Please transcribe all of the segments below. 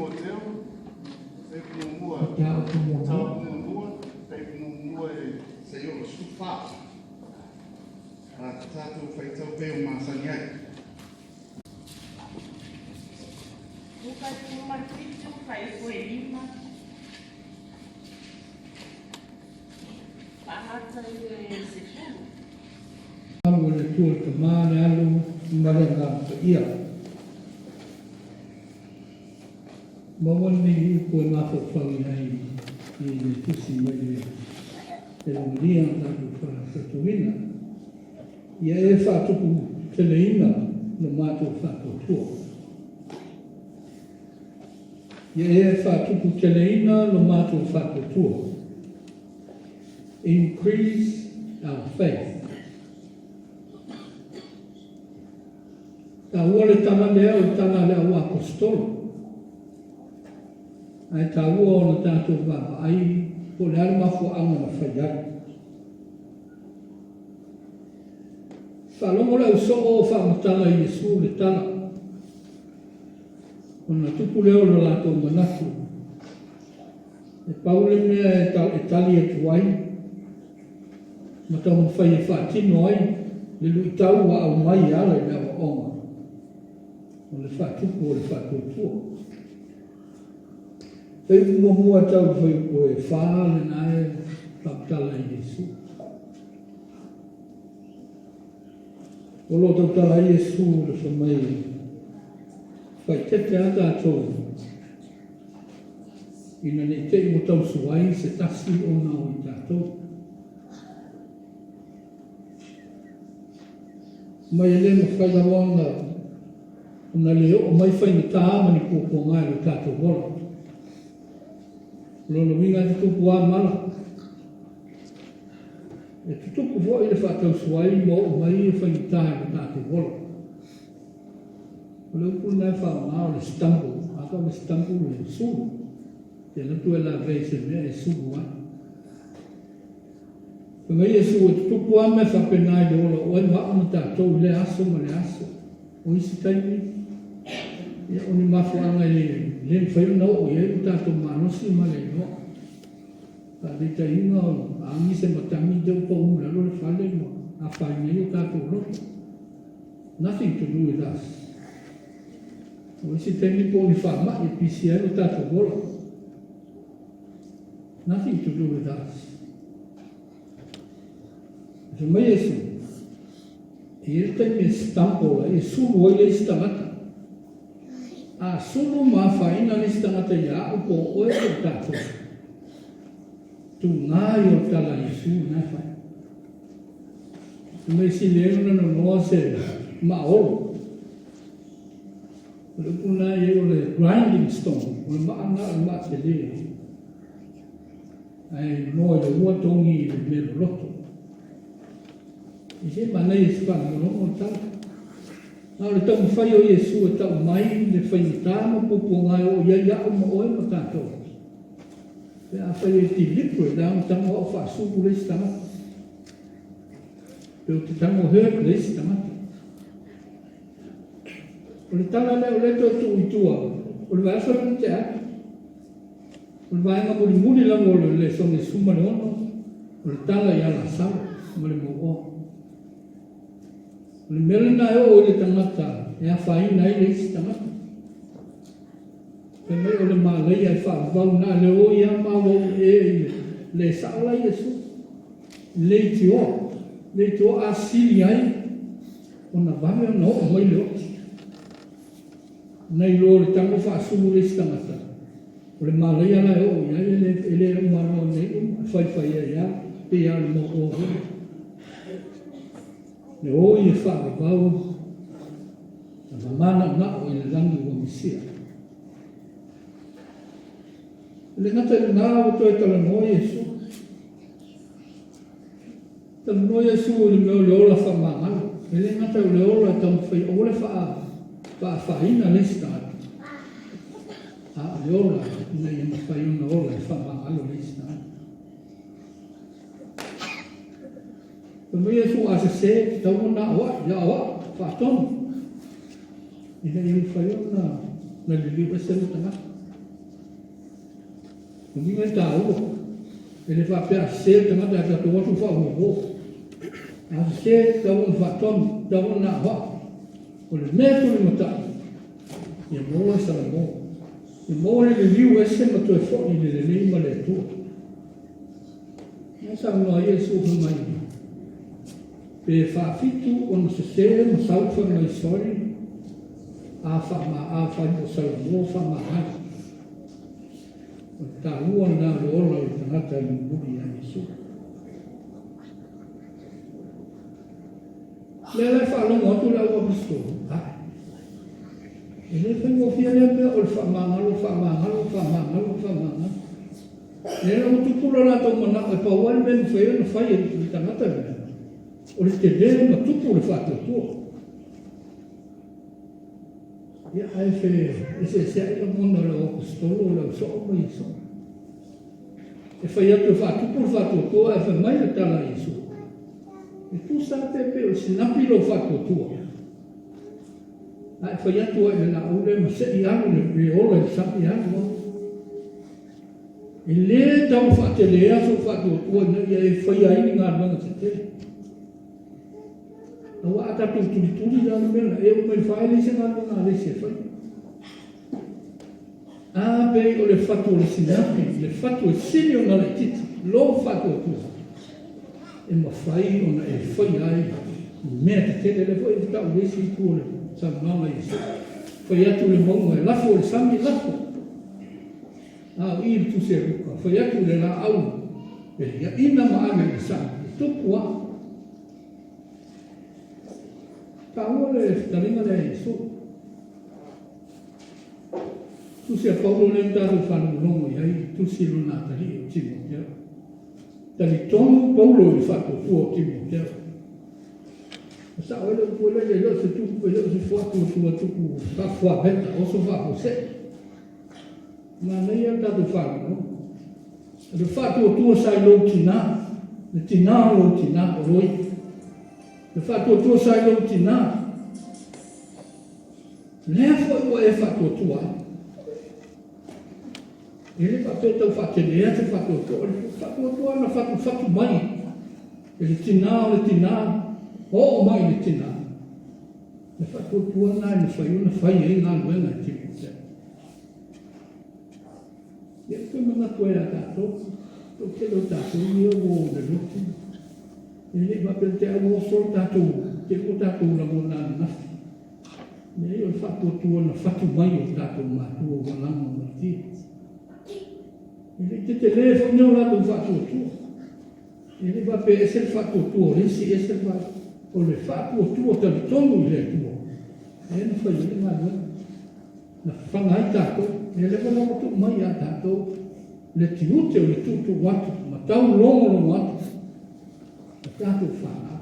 Timoteo, Fuaiupu muamua, Mataupu muamua. Mataupu muamua, Fuaiupu muamua e seia oo i le 14. A tatou faitau pei ona masani ai. Luka 17, fuaiupu e 5. Faamata i le 10. Alu o le Atua le Tama, le Alo ma le Agaga Paia. Maua lenei upu e mafaufau i ai i le tusi mai le Perumalia na tatou faatauina. Ia e faatuputeleina lo matou faatuatua. Ia e faatuputeleina lo matou faatuatua. Increase our faith. Taua le tala lea o le tala a le au Aposetolo. Ae taua ona tatou vaavaai po o le a le mafuaaga na fai ai. Faalogo le au soo o faamatala i Iesu le tala, ona tupu lea o lo latou manatu, e pau le mea e tali atu ai ma taumafai e faatino ai le luitau ua aumai e ala i le aoaoga o le faatupu o le faatuatua. Fuaiupu muamua e tau i le fuaiupu e fa lena e faamatala ai Iesu. O lo o tautala ai Iesu le fai mai, Faaeteete lava tatou ina ne i te i ua tausu ai se tasi ona o i tatou. Mai e le mafai lava ona ona le oo mai faigata ma ni puapuaga i lo tatou ola. O lona uiga e tutupu lava mala. E tutupu foi le faatausu ai ma oo mai e faigata i lo tatou ola. O le upu lena e faaaoga o le stumble. A tau le stumble e sulu. Te alu atu e lavea i se mea e sulu ai. Fai mai Iesu, e tutupu lava mea faapena i le ola o oe ma au ma tatou i lea aso ma lea aso. O isi taimi, ia, o ni mafuaaga e le mafai ona oo i ai lo tatou malosi ma le iloa. Faataitaiga, o agi se matagi te i ua pau i lalo le fale ma afaina ai o tatou loto. Nothing to do with us. O isi taimi po o ni faamai e pisia ai lo tatou ola. Nothing to do with us. Fai mai Iesu, e i ai le taimi e stumble ai, e sulu ai le isi tagata. A sulu ma afaina le isi tagata ia au po o oe po o tatou. Tugā ia o le tala a Iesu lena e fai. Fai mai sili ai ona nonoa se maaolo. O le upu lena e i ai o le grinding stone, o le maa lena o le maa tele. Ae nonoa i le ua togi i le mea loloto. E se manaia i se faalogologo le tala. A o le taumafai o Iesu e tau mai le faigata ma puapuaga e oo i ai au ma oe ma tatou. Pe afai e deliberate la ona tago au faasulu le isi tagata. Pe ou te tago hurt le isi tagata. O le tala lea o lea e toe tuu i tua, o le vaiaso lea na tea atu. O le vaega mulimuli lava o le lesona i 16, o le tala ia Lasalo ma le mauoa. O le mea lena e oo i le tagata e afaina ai le isi tagata. Fai mai o le malaia e faavavau na le o ia ma ua u e i le le sao la Iesu. Leitioa, leitioa a sili ai ona vave ona oo mai le oti. Nai lo le tago faasulu le isi tagata, o le malaia la e oo i ai e le, e le uma loa nei uma, e faifai ai lava, pei lava o le mauoa foi. Le oi e faavavau na mamanaonao i le lagi ua misia. E le gata i lena ua toe talanoa Iesu. Talanoa Iesu i le mea o le ola faamagalo. E le gata o le ola e taumafai aua le faaafaina le isi tagata, a o le ola ina ia mafai ona ola e faamagalo le isi tagata. Fai mai Iesu, a sese, tatau ona aoai, ia aoai, faatonu, ina ia mafai ona liliu ese le tagata. O uiga e taua. E le faapea a sese le tagata ae tatou o atu faauouo. A sese, e tatau ona faatonu, e tatau ona aoao. O le mea e tulimatai, ia maua e Salamo, ia maua le liliu ese ma toe foi i le lelei ma le Atua. Na saunoa ai Iesu fai mai, Pe faafitu ona sese ma sau fai mai sorry, a faama a fai mo Salamo faamagalo. O le taua lena o le ola o le tagata e mulimuli ia Iesu. Lea la e faalogo atu le au aposetolo, ae e le faigofie lea mea o le faamagalo, faamagalo, faamagalo, faamagalo. Lea la ua tupu lo latou manao e pau lava le mea e mafai ona fai e le tagata lea, o le tele ma tupu le faatuatua. Ia, ae feeseeseai lagona o le au aposetolo, o le au soo ma Iesu. E fai atu e faatupu le faatuatua ae fai mai le tala a Iesu, E tusa lava pe pei o le sinapi lou faatuatua, a e fai atu ai i le laau lea ma se i alu le ola i le sami, e alu lava. E le tau faatelea sou faatuatua ina ia e faia ai ni galuega tetele. Aua a tatou tulituli la le mea na e oo mai i le fa e leai se galuega a le isi e faia. A pei o le fatu o le sinapi, le fatu e sili ona laitiiti, lou faatuatua, e mafai ona e faia ai mea tetele. Lea foi e tau i le isi itu o le saunoaga a Iesu, fai atu i le mauga e lafo i le sami, lafo. A o i i le Tusi a Luka, fai atu i le laau e liaina ma ave i le sami, e tupu lava. Taua le fetalaiga lea a Iesu. Tusi a Paulo lea na tatou faalogologo i ai i tusi lona atalii o Timoteo. Talitonu Paulo i le faatuatua o Timoteo. Na sao ai le upu lea, e le o se tupu, e le o se faatuatua tupu faafuaveta, oso faafuasei. Manaia le tatou faalogologo. O le faatuatua sa i lou tina, le tina o lou tina, o loi. Le faatuatua sa i lou tina, Lea foi ua e faatuatua ai. E le faapea e tau faatelea se faatuatua, o le faatuatua na fatufatu mai e le tina o le tina, oo mai i le tina. Le faatuatua lena e mafai ona fai ai galuega e Timotea. Ia, toe manatu ai ia tatou, toatele o tatou ia ua o i le lotu, e le i faapea te au oso le tatou, te i ua tatou lagona ananafi. Leai, o le faatuatua na fatu mai e o tatou matua ua laga mai tia. E le i tetele foi ni o latou faatuatua. E le i faapea e ese le faatuatua o le isi, ese le faatuatua. O le faatuatua talitonu i le Atua, lea na fai ai le galuega. Na fafaga ai tatou. Ia lea foi la ua tuu mai ia tatou le tiute o le tuutuu atu ma taulogologo atu ma tatou fanau.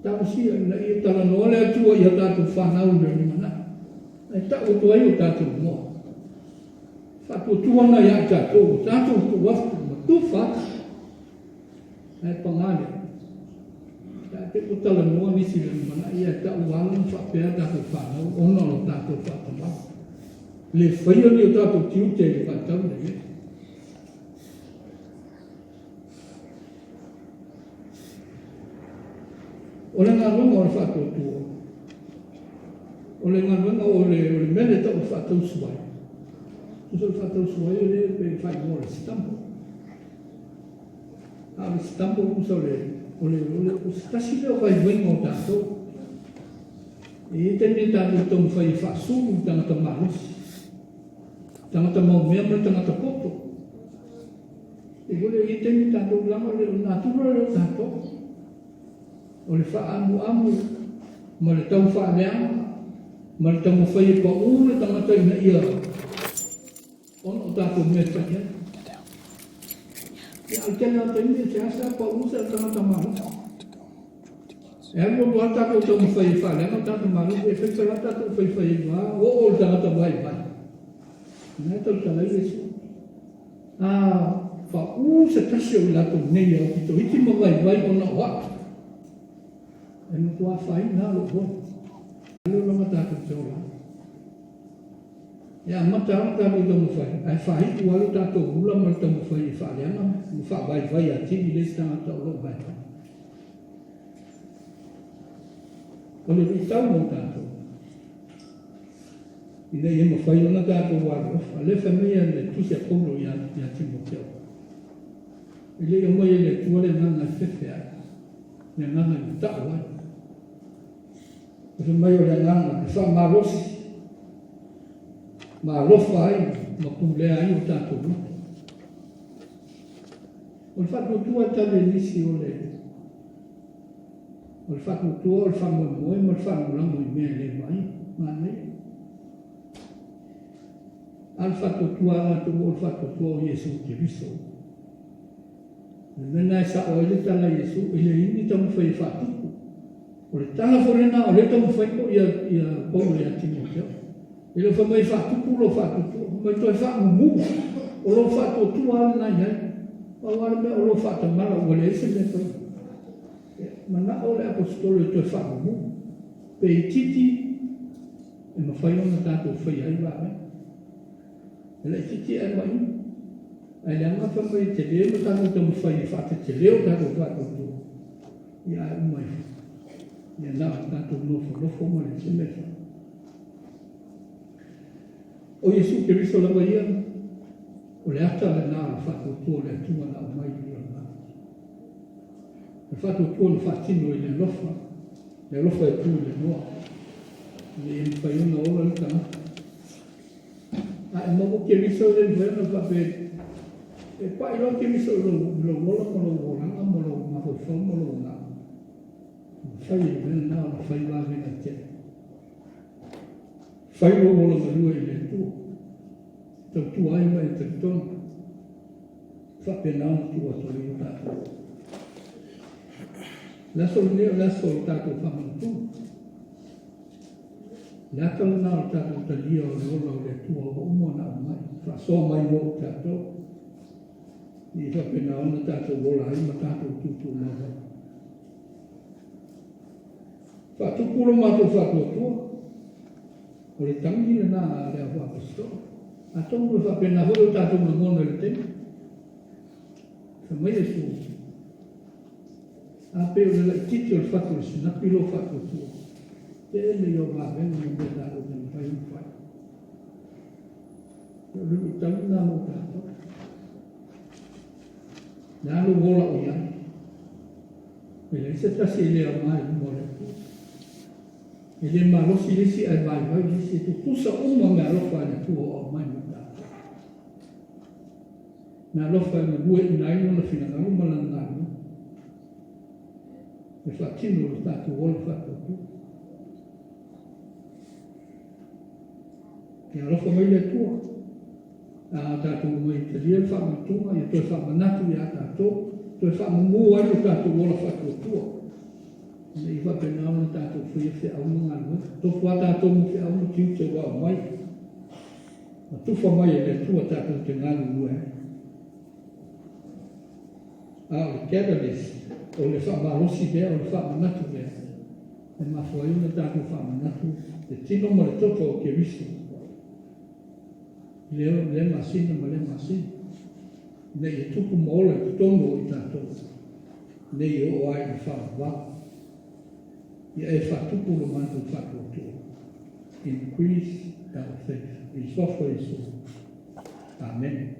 Talosia ina ia talanoa le Atua i a tatou fanau i le lumanai, ae tau atu ai o tatou igoa. Faatuatua ana ia i tatou, ua tatou tuu atu ma tufa atu. Ae paga lea, pe a te i ua talanoa nisi i le lumanai ae tau ala ma faapea a tatou fanau ona o lo tatou faatamala. Le faia ni o tatou tiute i le vaitau lenei. O le galuega o le faatuatua, o le galuega o le, o le mea lea e tau o le faatausuai. Tusa o le faatausuai o lea pe faaigoa o le stumble. A o le stumble tusa o le, o le, o le, o se tasi lea o vaivaiga o tatou. E i ai taimi e tatou taumafai e faasulu i tagata malosi, tagata maumea ma le tagata poto. E ua le i ai taimi tatou leaga o le natura lea o tatou. O le faaamuamu ma le tau faaleaga ma le taumafai e pau le tagata ina ia ona o tatou mea e fai ai. Ia, a o le tele lava o taimi e seasea pau se tagata malosi. E alu alu lava tatou taumafai e faaleaga le tagata malosi, e fai fai lava tatou faifai ai lava, oo le tagata vaivai. O lena e tautala ai Iesu. A pau se tasi o i latou nei e aupito iti ma vaivai ona o au, e matua afaina lava lou loto. A lea ua lava tatou te ola ai. E amata lava ona tatou taumafai, ae faaiu lava le tatou gula ma le taumafai e faaleaga ma faavaivai atili le isi tagata o lo o vaivai. O le luitau mo tatou, ina ia mafai ona tatou alolofa. O lea e fai mai le tusi a Paulo ia Timoteo, e le i aumaia e le Atua le agaga e fefe ai, le agaga e mata'u ai. Fai mai o le agaga e faamalosi ma alofa ai ma pulea ai o tatou loto. O le faatuatua e tali e nisi o le o le faatuatua o le faamoemoe ma le faalagolago i mea e le vaaia. Manaia. A o le faatuatua a latou o le faatuatua o Iesu Keriso. O le mea lena e sao ai le tala a Iesu, e leai ni taumafai e faatupu. O le tala foi lena o lea e taumafai foi ia Paulo ia Timoteo. E le o fai mai e faatupu lou faatuatua, fai mai toe faamumu. O lou faatuatua lava lena i ai. Pau lava le mea o lou faatamala ua leai se mea e faia. E manao le Aposetolo e toe faamumu. Pe itiiti e mafai ona tatou faia ai vavega. E laitiiti ae mainu. Ae leaga fai mai e tele ma tatou taumafai e faatetele o tatou faatuatua. Ia ae uma ifo. Ia na o tatou nofonofo ma leai se mea e fai. O Iesu Keriso lava ia, o le ata lena o le faatuatua o le Atua na aumai i le lalolagi. O le faatuatua na faatino i le alofa, le alofa e tu i le noa, ina ia mafai ona ola le tagata. A e maua Keriso e le mafai ona faapea e pai loa Keriso i lou, i lou ola ma lou olaga ma lou mafaufau ma lou agaga. E mafai e le mea lena ona fai vavega e tele. Fai lou ola galue i le Atua. Tautua ai ma e talitonu. Faapena ona tuu atu ai o tatou. Le aso lenei o le aso o le tatou faamanatuga. O le ata lena o le tatou talia o le ola o le Atua ua uma ona aumai, faasoa mai mo i tatou, ia faapena ona tatou ola ai ma tatou tuutuumau ai. Faatupu lo matou faatuatua, o le tagi lena a le au aposetolo. Atonu e faapena foi o tatou lagona i le taimi. Fai mai Iesu, A pei o le laitiiti o le fatu o le sinapi lou faatuatua, tele ia o vavega ma mea tatou te mafai ona fai. O le luitau lena mo tatou. Le a lou ola o i ai? E leai se tasi e le aoga i luma o le Atua. E le malosi le isi ae vaivai le isi, e tutusa uma meaalofa a le Atua o aumai mo tatou. Meaalofa e galueaiina ai Lona finagalo ma Lana galuega e faatino lo tatou ola faatuatua. Ia alofa mai le Atua, a tatou omai e talia le faamanatuga, ia toe faamanatu ia tatou, toe faamumu ai lo tatou ola faatuatua, ina ia faapena ona tatou faia feau ma galuega. Tofu lava tatou ma feau ma tiute ua aumai. Ma tufa mai e le Atua tatou te galulue ai. A o le catalyst, o le faamalosi lea, o le faamanatu lea, e mafua ai ona tatou faamanatu le tino ma le toto o Keriso i lea masina ma lea masina, ina ia tupu ma ola i totonu o i tatou, ne i oo ai i le faavavau. Ia e faatupu lo matou faatuatua. Increase our faith. I le Suafa o Iesu. Amene.